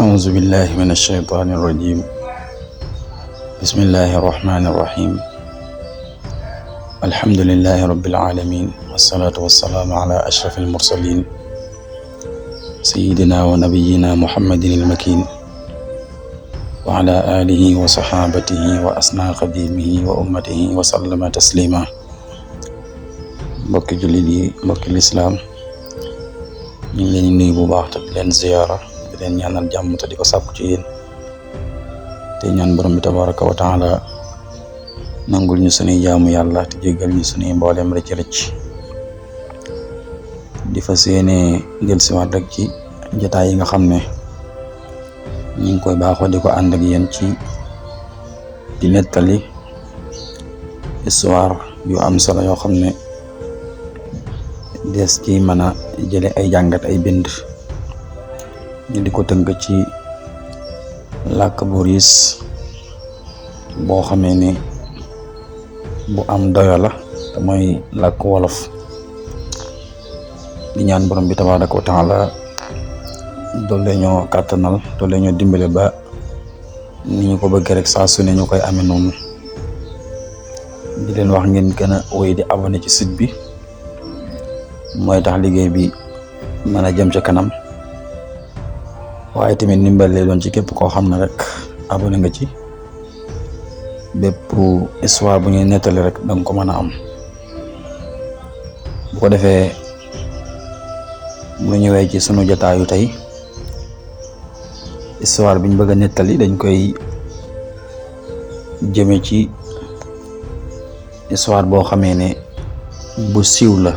أعوذ بالله من الشيطان الرجيم. بسم الله الرحمن الرحيم. الحمد لله رب العالمين، والصلاة والسلام على أشرف المرسلين سيدنا ونبينا محمد المكين وعلى آله وصحابته وأسنى قديمه وأمته وسلم تسليما. mbokki jullit yi, mbokki lislaam, ñu ngi leen di nuyu bu baax te di leen ziyaara, di leen ñaanal jàmm te di ko sàkku ci yéen, te ñaan borom bi tabaraka wa taala nangul ñu sunuy jaamu yàlla te jéggal ñu sunuy mboolem rëcc-rëcc. di fas yéene dellusiwaat rek ci jotaay yi nga xam ne ñu ngi koy baaxoo di ko ànd ak yéen ci di nettali histoire yu am solo yoo xam ne des ci mën a jële ay jàngat, ay bind, ñu di ko tënk ci làkk bu riis boo xamee ne bu am doyo la, te mooy làkk wolof. di ñaan borom bi tabaraka wa taala doole ñoo kàttanal, doole ñoo dimbale ba ni ñu ko bëgg rek saa su ne ñu koy amee noonu. di leen wax ngeen gën a wéy di abonné ci site bi, mooy tax liggéey bi mën a jëm ca kanam, waaye tamit ndimbal lay doon ci képp koo xam ne rek abonné nga ci. bépp histoire bu ñuy nettali rek danga ko mën a am. bu ko defee mu ñëwee ci sunu jotaayu tey, histoire biñ bëgg a nettali dañ koy jëme ci histoire boo xamee ne bu siiw la,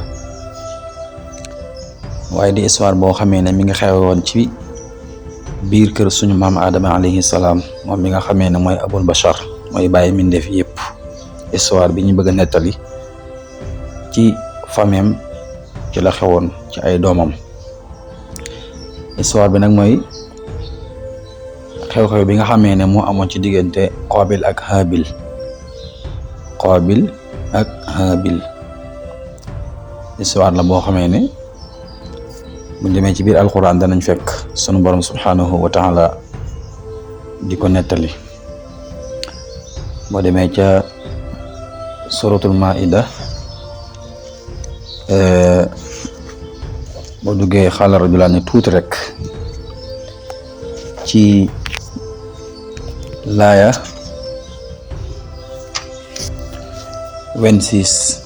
waaye di histoire boo xamee ne mi ngi xewe woon ci biir kër suñu maam Adama alayhi salaam, moom mi nga xamee ne mooy abul bashar, mooy bàyyi mindeef yëpp. histoire bi ñu bëgg a nettali ci fameem ci la xewoon ci ay doomam. histoire bi nag mooy xew-xew bi nga xamee ne moo amoon ci diggante Qaabil ak Haabil. Qaabil ak Haabil histoire la boo xamee ne bu demee ci biir alquran danañ fekk sunu borom subhanahu wa taala di ko nettali. boo demee ca suratul maida, boo duggee xaala rajulaani tuuti rek ci laaya 26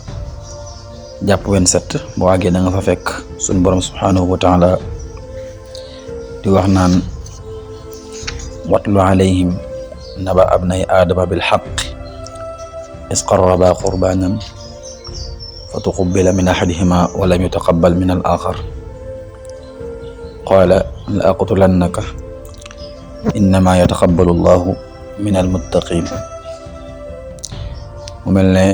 jàpp 27, boo àggee da nga fa fekk suñu borom subhanahu wa taala di wax naan watlu alayhim naba abnay aadama bilxaq is qarraba qurbanan fa tuqubila min ahadihima wa lam yutaqabbal min al axar qaala la aqtulannaka innama yataqabbalu allahu min almuttaqin. mu mel ne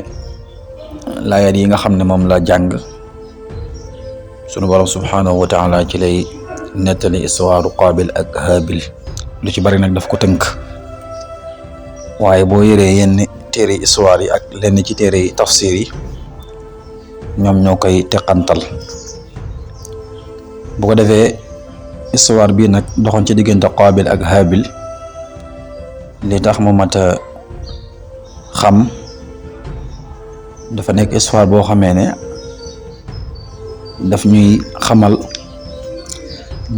laayat yi nga xam ne moom la jàng sunu borom subhanahu wa taala ci lay nettali histoire Qaabil ak Haabil. lu ci bari nag daf ko tënk, waaye boo yëree yenn téere histoire yi ak lenn ci téere yi tafsir yi, ñoom ñoo koy teqantal. bu ko defee histoire bii nag doxoon ci diggante Qaabil ak Haabil, li tax mu mat a xam dafa nekk histoire boo xamee ne daf ñuy xamal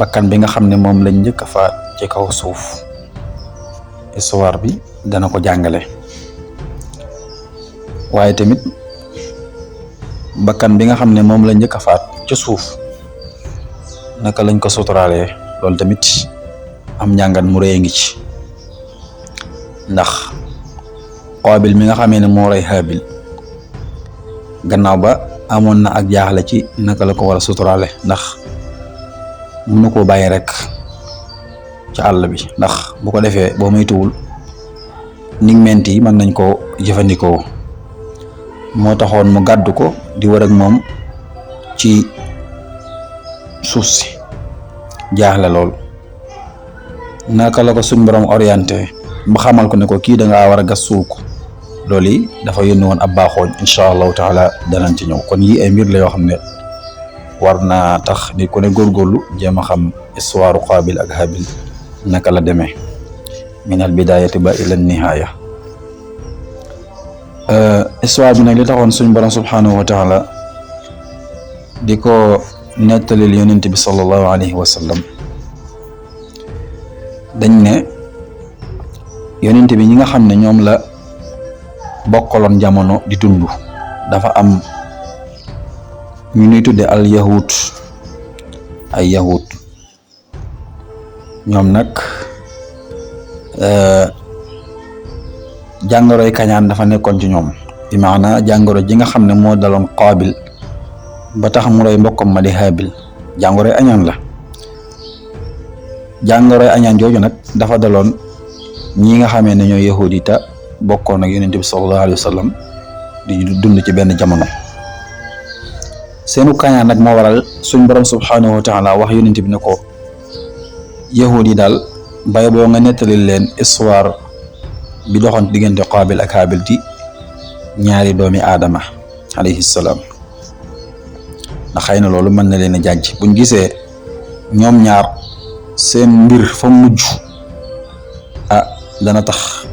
bakkan bi nga xam ne moom lañ njëkk a faat ci kaw suuf. histoire bi dana ko jàngale, waaye tamit bakkan bi nga xam ne moom la njëkk a faat ci suuf naka lañ ko suturaalee. loolu tamit am njàngat mu rëy ngi ci, ndax Qaabil mi nga xamee ne moo rey Haabil, gannaaw ba amoon na ak jaaxle ci naka la ko war a suturaale, ndax mënu koo bàyyi rek ci àll bi, ndax bu ko defee boo moytuwul nigment yi mën nañ koo jëfandikoo. moo taxoon mu gàddu ko di wër ak moom ci suuf si, jaaxle lool. naka la ko suñ borom orienté ba xamal ko ne ko kii da ngaa war a gas suul ko. loolu yi dafa yónni woon ab baaxooñ, incha allahu taala danañ ci ñëw. kon yi ay mbir la yoo xam ne war naa tax nit ku ne góorgóorlu jéem a xam histoire Qaabil ak Haabil naka la demee min al bidayati ba ila nihaaya. Histoire bi nag li taxoon suñ borom subhanahu wa taala di ko nettalil yonent bi sallallahu alayhi wa sallam dañ ne yonent bi ñi nga xam ne ñoom la bokkaloon jamono di dund dafa am ñu ñuy tudde al yahud ay yahud ñoom nag jàngoroy kañaan dafa nekkoon ci ñoom bi maana jàngoro ji nga xam ne moo daloon Qaabil ba tax mu rey mbokkam ma di Haabil jàngoroy añaan la. jàngoroy añaan jooju nag dafa daloon ñi nga xamee ne ñooy yahudi ta bokkoon ak yonent bi sallallahu alayhi wa sallam di dund ci benn jamono. seenu kañaan nag moo waral suñ borom subhanahu wa taala wax yonent bi ne ko yahudi daal bay boo nga nettali leen histoire bi doxoon diggante Qaabil ak Haabil di ñaari doomi aadama alayhi salaam ndax xëy na loolu mën na leen a jàjj buñ gisee ñoom ñaar seen mbir fa mujj dana tax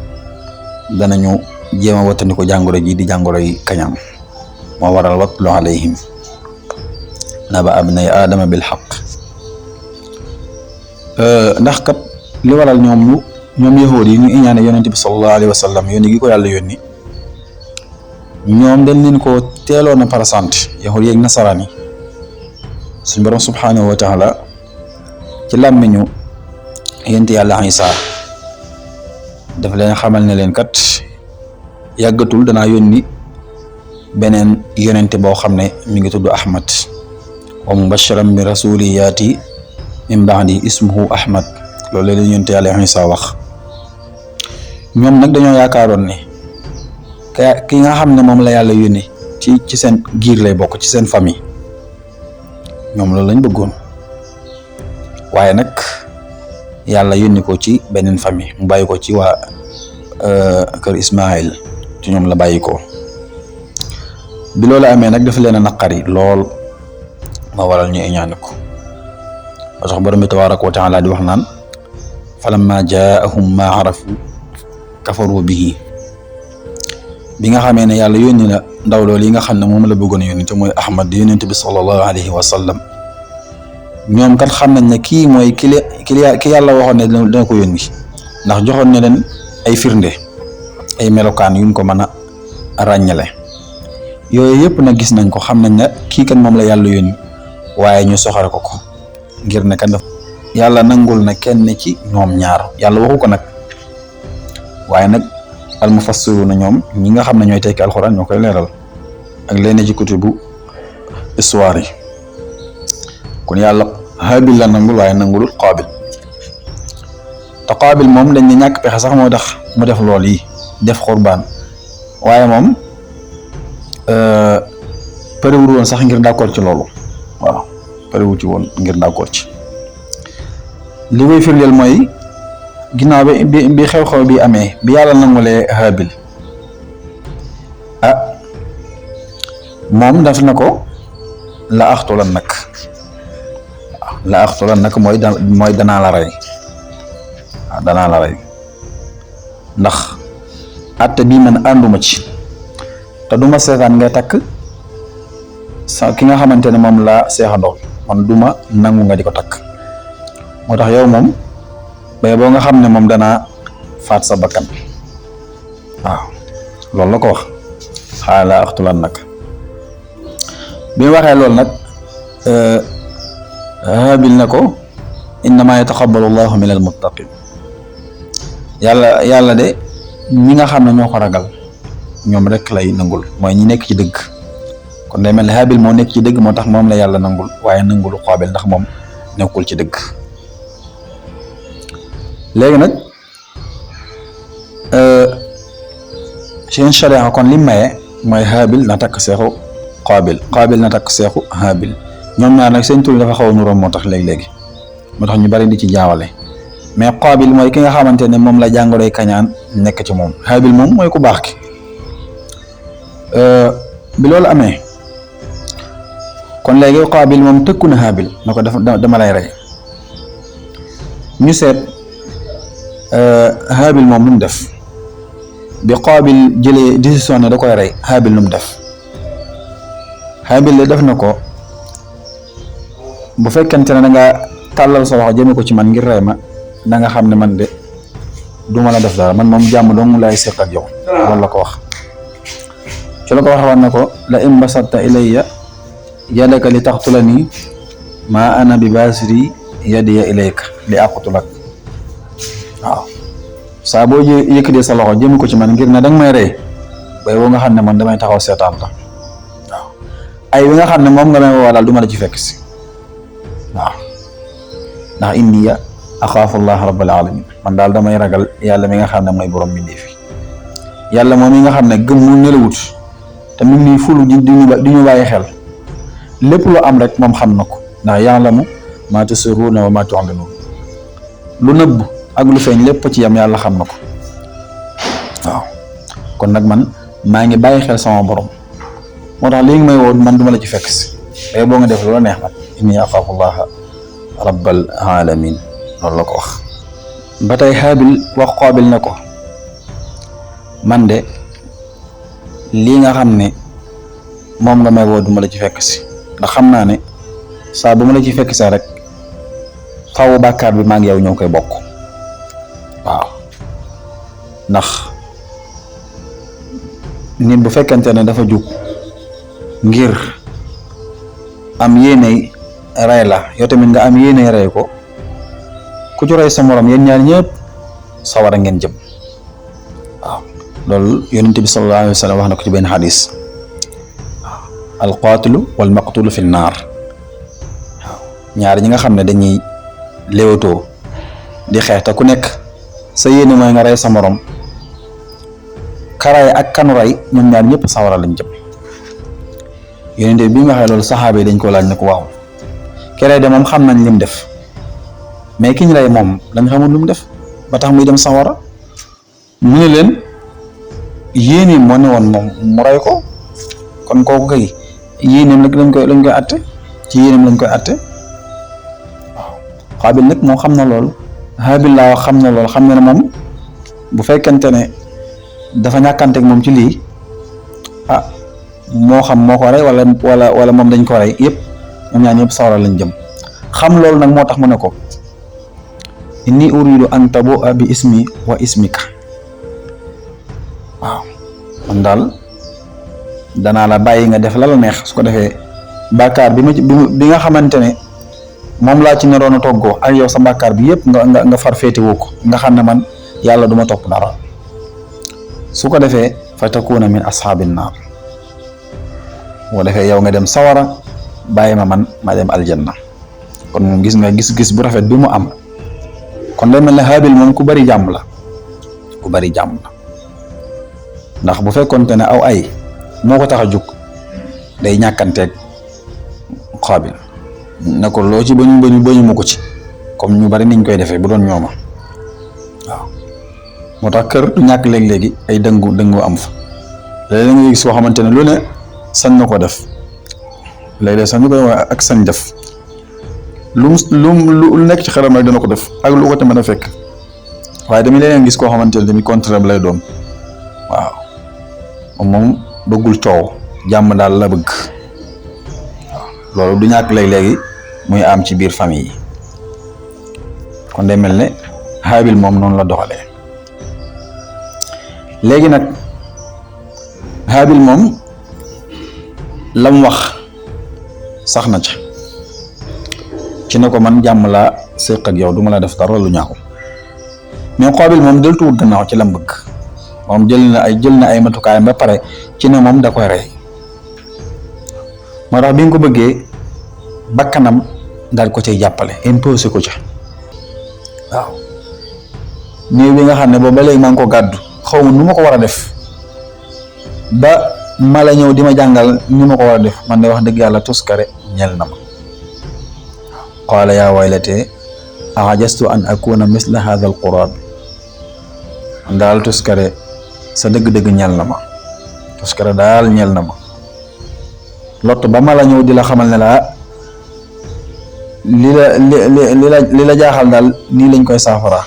danañu jéem a wattandi ko jàngoro ji di jàngoro yi kañaan moo waral watlu alayhim naba abnay aadama bil xaq ndax kat li waral ñoom yahuud yi ñu iñaane yonent bi sallallahu alayhi wa sallam yónni gi ko yàlla yónni ñoom dañ leen ko teeloon a parasante yahuud yeeg nasaraan yi suñ borom subhanahu wa taala ci làmmiñu yonent yàlla Isaa dafa leen xamal ne leen kat yàggatul danaa yónni beneen yonente boo xam ne mi ngi tudd Ahmad wa mubashiran bi rasuli yaati min ba'di ismuhu Ahmad loolu la leen yonente yàlla Isaa wax. ñoom nag dañoo yaakaaroon ne ki nga xam ne moom la yàlla yónni ci seen giir lay bokk ci seen famille ñoom loolu lañ bëggoon waaye nag yàlla yónni ko ci beneen famille mu bàyyi ko ci waa kër Ismaïl ci ñoom la bàyyi ko bi loolu amee nag dafa leen a naqari lool ma waral ñu iñaane ko ba tax borom bi tabaaraka wa taala di wax naan falamma jaahum ma arafu kafaru bihi bi nga xamee ne yàlla yónni na ndaw loolu yi nga xam ne moom la bëggoon yónni te mooy Ahmad di yónnent bi sallallahu alayhi wa sallam ñoom kat xam nañ ne kii mooy ki yàlla waxoon ne dina ko yónni ndax joxoon ne leen ay firnde ay melokaan yuñ ko mën a ràññale yooyu yëpp nag gis nañ ko xam nañ ne kii kan moom la yàlla yónni waaye ñu soxare ko ngir ne kan yàlla nangul na kenn ci ñoom ñaar yàlla waxu ko nag waaye nag al mufassiruna ñoom ñi nga xam ne ñooy tekki alxuraan ñoo koy leeral ak lenn ci kutubu histoire yi kon yàlla Haabil la nangul waaye nangulul Qaabil te Qaabil moom dañ ne ñàkk pexe sax moo tax mu def lool yi def xurbaan waaye moom parewul woon sax ngir d'accord ci loolu waaw parewu ci woon ngir d'accord ci li koy firndeel mooy ginnaaw bi xew-xew bi amee bi yàlla nangulee Haabil moom daf na ko la axtulan nag mooy danaa la rey waaw danaa la rey ndax atte bii man ànduma ci te duma seetaan ngay takk sa ki nga xamante ne moom laa seexandool man duma nangu nga di ko takk moo tax yow moom bay boo nga xam ne moom danaa faat sa bakkan waaw loolu la ko wax xaala axtulan nag bi mu waxee loolu nag Haabil na ko innama yataqabbalu llahu min almuttaqin yàlla de ñi nga xam ne ñoo ko ragal ñoom rek lay nangul mooy ñi nekk ci dëgg kon day mel ne Haabil moo nekk ci dëgg moo tax moom la yàlla nangul waaye nangulu Qaabil ndax moom nekkul ci dëgg léegi nag seen sharia kon li maye mooy Haabil na takk seexu Qaabil na takk seexu Haabil ñoom ñaar nag seen tur dafa xaw a nuróom moo tax léegi-léegi moo tax ñu bari di ci jaawale mais Qaabil mooy ki nga xamante ne moom la jàngoroy kañaan nekk ci moom Haabil moom mooy ku baax ki bi loolu amee kon léegi Qaabil moom tëkku na Haabil na ko dama lay rey ñu seet Haabil moom lu mu def bi Qaabil jëlee décision ne da koy rey Haabil lu mu def Haabil de def na ko bu fekkente ne da nga tàllal sa loxo jëme ko ci man ngir rey ma da nga xam ne man de duma la def dara man moom jàmm dong laay seq ak yow loolu la ko wax ci la ko waxee woon ne ko la in basatta ilayya yadaka li taqtulani ma ana bi basiri yadiya ilayka li aqtulak waaw saa boo yëkkatee sa loxo jëme ko ci man ngir ne danga may rey bay boo nga xam ne man damay taxaw seetaan la waaw ay wi nga xam ne moom nga may woo daal du ma la ci fekk si waaw ndax inni axaafu allah rabbal alamin man daal damay ragal yàlla mi nga xam ne mooy borom mbindee fi yàlla moom mi nga xam ne gëm mu nelawut te mu ngi fulu di ñu bàyyi xel lépp lu am rek moom xam na ko ndax ya'lamu maa tusirruuna wa maa tu'linuun lu nëbb ak lu feeñ lépp ci yam yàlla xam na ko waaw kon nag man maa ngi bàyyi xel sama borom moo tax léegi may woo man duma la ci fekk si day boo nga def lu la neex man inni axaafu llaha rabbal alamin loolu la ko wax ba tey Haabil wax Qaabil ne ko man de lii nga xam ne moom nga may woo duma la ci fekk si ndax xam naa ne saa bu ma la ci fekk see rek fawu bàkkaar bi maa ngi yow ñoo koy bokk waaw ndax nit bu fekkente ne dafa jug ngir am yéeney rey la yow tamit nga am yéeney rey ko ku ci rey sa morom yéen ñaar ñëpp sawara ngeen jëm waaw loolu yonent bi sallallahu alayhi wa sallam wax na ko ci benn xadis waaw alqaatilu wal maqtulu fi naar waaw ñaar ñi nga xam ne dañuy léewatoo di xeex te ku nekk sa yéene mooy nga rey sa morom karay ak kanu rey ñoom ñaar ñëpp sawara lañ jëm yonent bi nga waxee loolu saxaaba yi dañ ko laaj ne ko waaw kerey de moom xam nañ lim def mais ki ñu rey moom dañ xamul lu mu def ba tax muy dem sawara mu ne leen yéene moo ne woon moom mu rey ko kon kooku kay yéeneem nag lañ koy atte ci yéeneem lañ koy atte waaw Qaabil nag moom xam na loolu Haabil laa wax xam na loolu xam na ne moom bu fekkente ne dafa ñàkkanteeg moom ci lii ah moo xam moo ko rey wala moom dañ ko rey yëpp ñoom ñaar ñëpp sawara lañ jëm xam loolu nag moo tax mu ne ko inni uridu an tabu'a bi ismi wa ismika waaw man daal danaa la bàyyi nga def la la neex su ko defee bàkkaar bi nga xamante ne moom laa ci naroon a toggoo ak yow sa bàkkaar bi yëpp nga far féete woo ko nga xam ne man yàlla duma topp dara su ko defee fa takuna min ashaabin naar boo defee yow nga dem sawara bàyyi ma dem aljanna kon moom gis nga gis-gis bu rafet bi mu am kon day mel ne Haabil moom ku bari jàmm la ndax bu fekkoonte ne aw ay moo ko tax a jóg day ñàkkanteeg Qaabil ne ko loo ci bañu ma ko ci comme ñu bari niñ koy defee bu doon ñooma waaw moo tax kër du ñàkk léegi ay dëngu am fa léeg-léeg nga gis soo xamante ne lu ne sañ na ko def léeg-léeg sax ñu koy wax ak sañ def lu nekk ci xelam rek dana ko def ak lu ko te mën a fekk waaye tamit leneen gis koo xamante ne tamit contraire lay doon waaw moom bëggul coow jàmm daal la bëgg waaw loolu du ñàkk léegi muy am ci biir famille yi kon day mel ne Haabil moom noonu la doxalee léegi nag Haabil moom lam wax sax na ca ci ne ko man jàmm laa séq ak yow du ma la def dara lu ñaaw mais Qaabil moom deltuwut gannaaw ci lam bëgg moom jël na ay matukaayam ba pare ci ne moom da koy rey moo tax bi nga ko bëggee bakkanam daal ko cay jàppale imposé ko ca waaw néew bi nga xam ne boobu ba léegi maa ngi ko gàddu xaw ma nu ma ko war a def ba mala ñëw di ma jàngal nu ma ko war a def man de wax dëgg yàlla tuskare ñel na ma qaala yaa waylatee ajastu an akuna misla hadha al qurab daal tuskare sa dëgg-dëgg ñel na ma tuskare daal ñel na ma lott ba mala ñëw di la xamal ne la li la jaaxal daal nii lañ koy saafara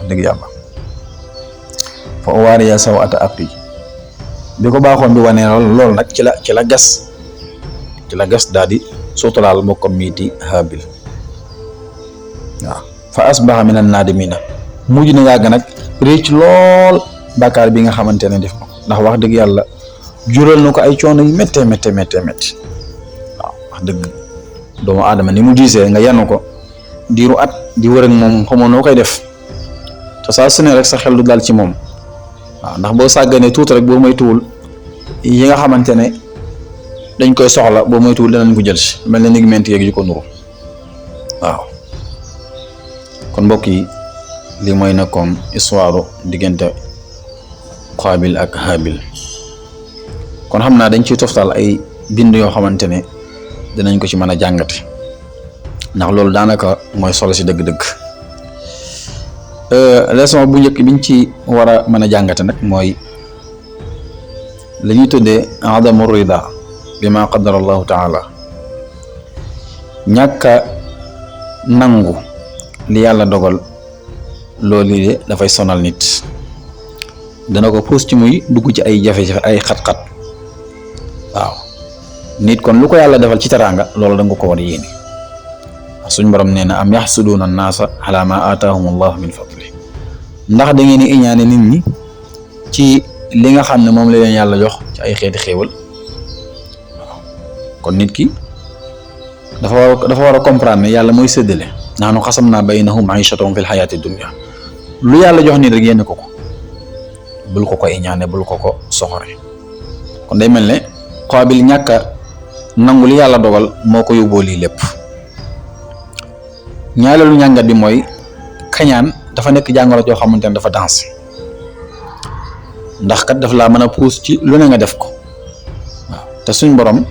dëgg yàlla fa uwaariya sawata aqi bi ko baaxoon bi wane loolu nag ci la gas daal di suturaal mbokkam mii di Haabil waaw fa asbaha min an-naadimiina mujj na yàgg nag récc lool bàkkaar bi nga xamante ne def na ko ndax wax dëgg yàlla jural na ko ay coono yu méttee waaw wax dëgg doomu aadama ni mu diisee nga yanu ko diiru at di wër ak moom xamoo noo koy def te saa su ne rek sa xel du dal ci moom waaw ndax boo sàgganee tuuti rek boo moytuwul yi nga xamante ne dañ koy soxla boo moytuwul danañ ko jël si mel ne ni ngi menti yeeg yu ko nuru waaw kon mbokk yi lii mooy nekkoon histoire diggante Qaabil ak Haabil kon xam naa dañ ciy toftal ay bind yoo xamante ne dinañ ko ci mën a jàngate ndax loolu daanaka mooy solo si dëgg-dëgg leçon bu njëkk biñ ci war a mën a jàngate nag mooy la ñuy tuddee adamu rida bi ma qaddara allahu taala ñàkk a nangu li yàlla dogal loolu de dafay sonal nit dana ko puus ci muy dugg ci ay jafe-jafe ay xat-xat waaw nit kon lu ko yàlla defal ci teraanga loolu da nga ko war a yéene suñ borom nee na am yaxsuduuna annaasa ala ma aataahum allahu min fadli ndax da ngeen di iñaane nit ñi ci li nga xam ne moom la leen yàlla jox ci ay xeeti xéewal waaw kon nit ki dafa war a comprendre ne yàlla mooy séddale nahnu qasamnaa baynahum maïshatahum fil hayaati dunya lu yàlla jox nit rek yéene ko bul ko iñaane bul ko soxore kon day mel ne Qaabil ñàkk a nangu li yàlla dogal moo ko yóbboo lii lépp ñaareelu njàngat bi mooy kañaan dafa nekk jàngoro joo xamante ne dafa danse ndax kat daf laa mën a puus ci lu ne nga def ko waaw te suñ borom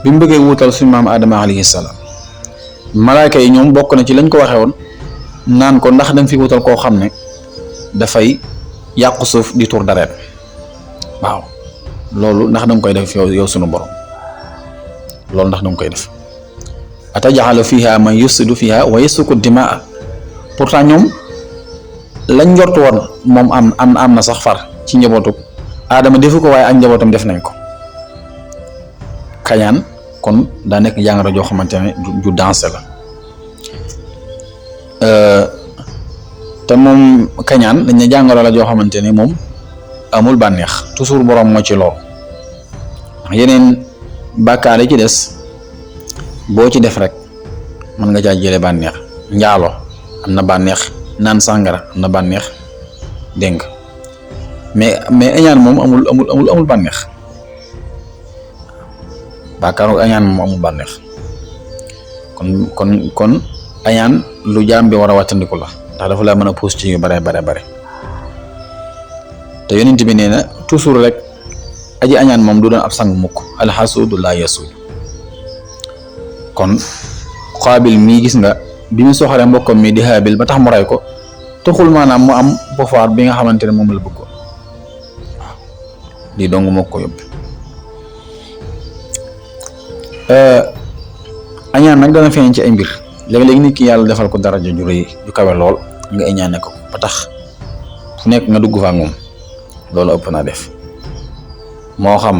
bi mu bëggee wuutal suñ maam Adama alayhi salaam malaaka yi ñoom bokk na ci lañ ko waxee woon naan ko ndax dañ fi wutal koo xam ne dafay yàqu suuf di tur dareet waaw loolu ndax danga koy def yow sunu borom loolu ndax danga koy def atajaxalu fiha man yufsidu fiha wa yasfiku dimaa pourtant ñoom lañ njortu woon moom am na sax far ci njabootu Aadama defu ko waaye ak njabootam def nañ ko kañaan kon daa nekk jàngoro joo xamante ne ju danse la te moom kañaan dañ ne jàngoro la joo xamante ne moom amul bànneex toujours borom moo ci lool ndax yeneen bàkkaar yi ci des boo ci def rek mën nga caa jële bànneex njaalo am na bànneex naan sàngara am na bànneex dégg nga mais añaan moom amul bànneex bàkkaaru añaan moom amul bànneex kon añaan lu jaam bi war a wattandiku la ndax dafa la mën a puus ci yu bare te yonent bi nee na toujours rek aji añaan moom du doon ab sang mukk alxasuudu laa yasuud kon Qaabil mii gis nga bi mu soxalee mbokkam mi di Haabil ba tax mu rey ko taxul maanaam mu am pouvoir bi nga xamante ne moom la bëggoon waaw lii dong moo ko yóbbu añaan nag dana feeñ ci ay mbir léegi-léegi nit ki yàlla defal ko daraja ju rëy ju kawe lool nga iñaane ko ba tax fu nekk nga dugg fa ak moom loolu ëpp naa def moo xam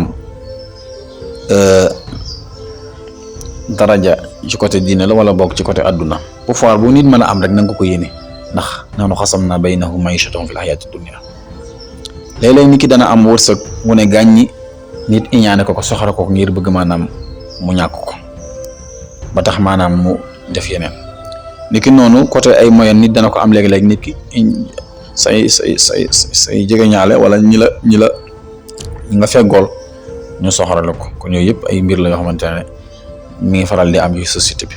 daraja ci côté diine la wala boog ci côté àdduna pouvoir bu nit mën a am rek na nga ko yéene ndax nahnu qasamnaa baynahum maïshatahum fil hayaati dunya léeg-léeg nit ki dana am wërsëg mu ne gàññi nit iñaane ko soxara ko ngir bëgg maanaam mu ñàkk ko ba tax maanaam mu def yeneen nit ki noonu côté ay moyen nit dana ko am léegi-léegi nit ki say jege ñaale wala ñi nga feggool ñu soxorale ko kon yooyu yëpp ay mbir la yoo xamante ne mi ngi faral di am ci société bi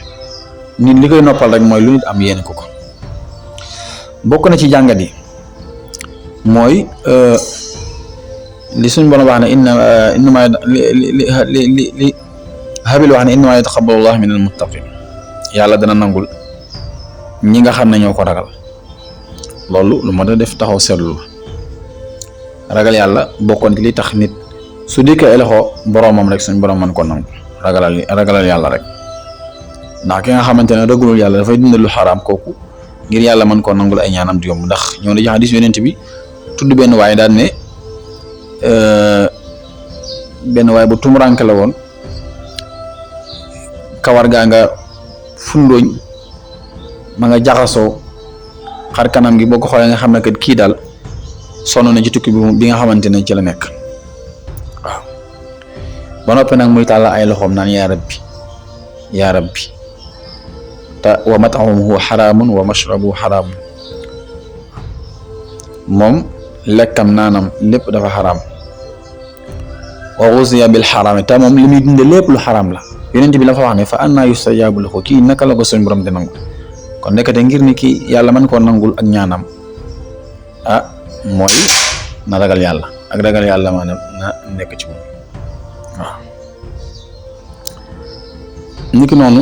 nit li koy noppal rek mooy lu nit am yéene ko bokk na ci jàngat yi mooy li suñ borom wax ne innama li Haabil wax ne innama yataqabbalu llaahu minal muttaqiin yàlla dana nangul ñi nga xam ne ñoo ko ragal loolu lu ma da def taxaw seetlu la ragal yàlla bokkoon ci li tax nit su dikkee loxo boromam rek suñ borom mën ko nangu ragalal yàlla rek ndax ki nga xamante ne ragalul yàlla dafay dundal lu xaraam kooku ngir yàlla mën koo nangul ay ñaanam di yomb ndax ñoo na ci hadiis Yonent bi tudd benn waay daan ne benn waay bu tumuranke la woon, kawar gaa nga fundooñ ma nga jaxasoo, xar kanam gi boo ko xoolee nga xam ne kat kii daal sonn na ci tukki bi nga xamante ne ci la nekk. waaw ba noppi nag muy tàlla ay loxoom naan yaa rabbi yaa rabbi te wa mat'amuhu xaraamun wa mashrabuhu xaraamun, moom lekkam naanam lépp dafa xaraam. wa ghuziya bil xaraam te moom li muy dunde lépp lu xaraam la. yonent bi la fa wax ne fa annaa yustajaabu lahu, kii naka la ko suñ borom di nangu. kon nekkate ngir ni kii yàlla mën koo nangul ak ñaanam mooy na ragal yàlla, ak ragal yàlla maanaam na nekk ci moom. waaw niki noonu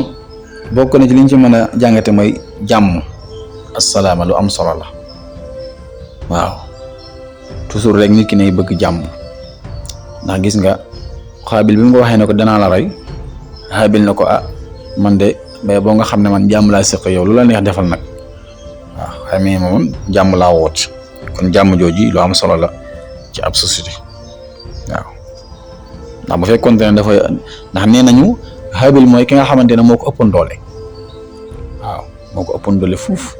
bokk na ci liñ ci mën a jàngate mooy jàmm, assalaama lu am solo la. waaw toujours rek nit ki nay bëgg jàmm, ndax gis nga Xaabil bi mu ko waxee ne ko danaa la rey, Xaabil na ko man de mais boo nga xam ne man jàmm laa seq yow, lu la neex defal nag. waaw xamee moom jàmm laa woot, kon jàmm jooji lu am solo la ci ab société. waaw ndax bu fekkoon ne dafa ndax nee nañu Xaabil mooy ki nga xamante ne moo ko ëppoon doole. waaw moo ko ëppoon doole fuuf,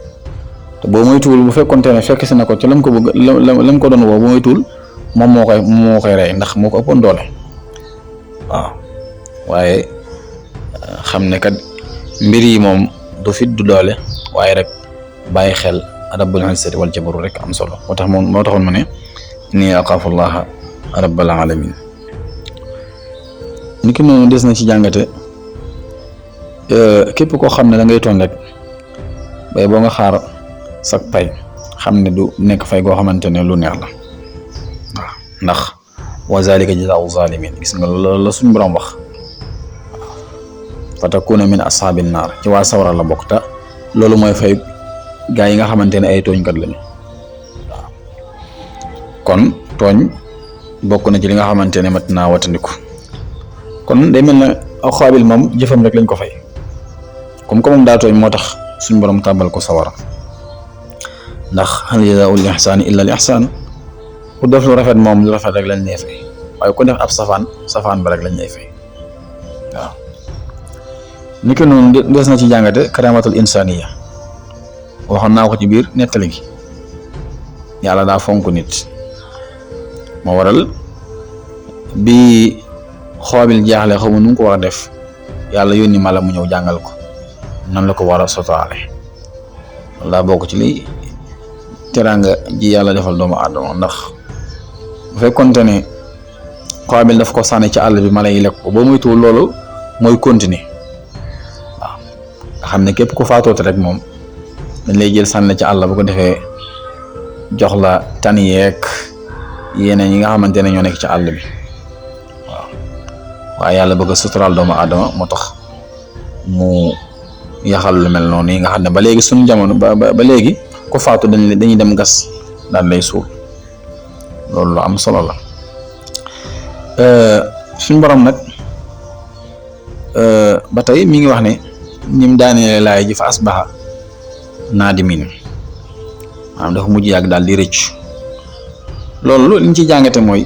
te boo moytuwul bu fekkoonte ne fekk si na ko ci lam ko bëgg lam ko doon woo, bu moytuwul moom moo koy rey ndax moo ko ëppoon doole. waaw waaye xam ne kat mbir yi moom du fit du doole, waaye rek bàyyi xel rabbul izzati wal jabaru rek am solo. moo taxoon ma ne inni axaafu llaha rabbal alamin. niki noonu des na ci jàngate képp koo xam ne da ngay tooñ rek bay boo nga xaar sak pay, xam ne du nekk fay goo xamante ne lu neex la. waaw ndax wa zalika jazaa'u zalimin, gis nga loolu la suñ borom wax. fa takuna min ashabin naar, ci waa sawara la bokk, ta loolu mooy fay gaa yi nga xamante ne ay tooñkat lañu. waaw kon tooñ bokk na ci li nga xamante ne mat naa watandiku. kon day mel ne Xaabil moom jëfam rek lañ ko fay, comme que moom daa tooñ moo tax suñ borom tàbbal ko sawara. ndax hal jazaa'ul ihsaani illa al ihsaan, ku def lu rafet moom lu rafet rek lañ lay fay, waaye ku def ab safaan ba rek lañ lay fay. waaw niki noonu des na ci jàngate karamatul insaniya. waxoon naa ko ci biir nettali gi, yàlla daa fonk nit, moo waral bi Xaabil jaaxle xamu nu mu ko war a def, yàlla yónni mala mu ñëw jàngal ko nan la ko war a sotaale. loolu daa bokk ci li teraanga ji yàlla defal doomu aadama, ndax bu fekkonte ne Xaabil daf ko sànni ci àll bi mala yi lekk ko, boo muy tuul loolu mooy continuer. waaw nga xam ne képp ku faatoote rek moom dañ lay jël sànni ci àll bu ko defee jox la tan yeeg yeneen yi nga xamante ne ñoo nekk ci àll bi. waaw waaye yàlla bëgg a suturaal doomu aadama moo tax mu yaxal lu mel noonu yi nga xam ne ba léegi suñu jamono ba léegi ku faatu dañuy dem gas daal lay suul. loolu lu am solo la. suñ borom nag ba tey mi ngi wax ne ñim daanee laay ji fa asbaha naadimin, maanaam dafa mujj yàgg daal di rëcc. loolu liñ ci jàngate mooy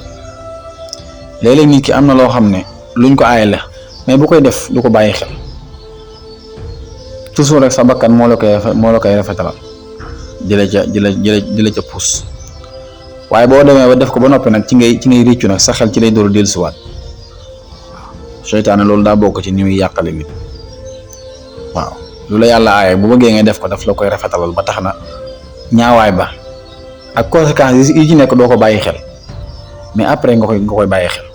léeg-léeg nit ki am na loo xam ne luñ ko aaye la, mais bu koy def du ko bàyyi xel, toujours rek sa bakkan moo la koy rafetalal di la ca puus. waaye boo demee ba def ko ba noppi nag ci ngay réccu nag sa xel ci lay door a dellusiwaat. waaw seytaane loolu daa bokk ci ni muy yàqale nit. waaw lu la yàlla aaye bu bëggee ngay def ko daf la koy rafetalal ba tax na ñaawaay ba ak conséquences yi ci nekk doo ko bàyyi xel, mais après nga koy bàyyi xel.